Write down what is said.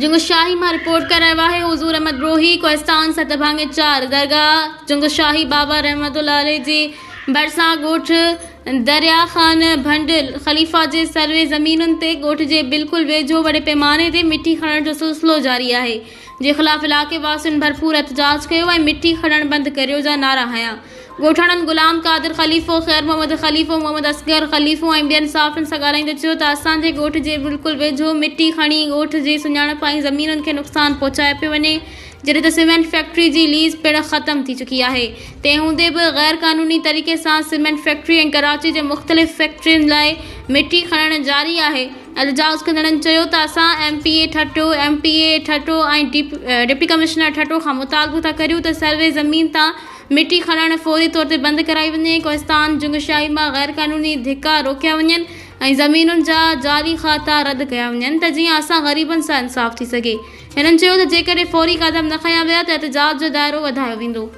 جنگشاهي مان رپورٽ ڪري رهيو آهي حضور احمد بروهي ڪوهستان ست ڀاڱي چار درگاهه جنگشاهي بابا رحمت الله عليه جي ڀرسان ڳوٺ دريا خان ڀنڊ خليفا جي سروي زمينن تي ڳوٺ جي بلڪل ويجهو وڏي پيماني تي مٽي کڻڻ جو سلسلو جاري آهي جي خلاف علائقي واسين ڀرپور احتجاج ڪيو ۽ مٽي کڻڻ بند ڪريو جا نعرا هنيا. ڳوٺاڻن غلام قادر خليفو، خير محمد خليفو، محمد اصغر خليفو ۽ ٻين صحافين سان ڳالهائيندي چيو ته اسان جي ڳوٺ جي بلڪل ويجهو مٽي کڻي ڳوٺ جي سڃاڻپ ۽ زمينن کي نقصان پهچايو پيو وڃي جڏهن ته سيمينٽ فيڪٽري جي ليز پڻ ختم ٿي چڪي آهي تنهن هوندي به غير قانوني طريقي سان سيمينٽ فيڪٽري ۽ ڪراچي جي مختلف فيڪٽرين لاء مٽي کڻڻ جاري آهي احتجاج ڪندڙن چيو ته اسان M P A Thatta, M P A Thatta ۽ deputy commissioner Thatta کان مطالبو ٿا ڪريون ته سروي زمين تان مٽي کڻڻ فوري طور تي بند ڪرائي وڃي، ڪوهستان جنگشاهي مان غيرقانوني ڌڪا روڪيا وڃن ۽ زمينن جا جعلي کاتا رد ڪيا وڃن ته جيئن اسان غريبن سان انصاف ٿي سگهي. هنن چيو ته جيڪڏهن فوري قدم نه کنيا ويا ته احتجاج جو دائرو وڌايو ويندو.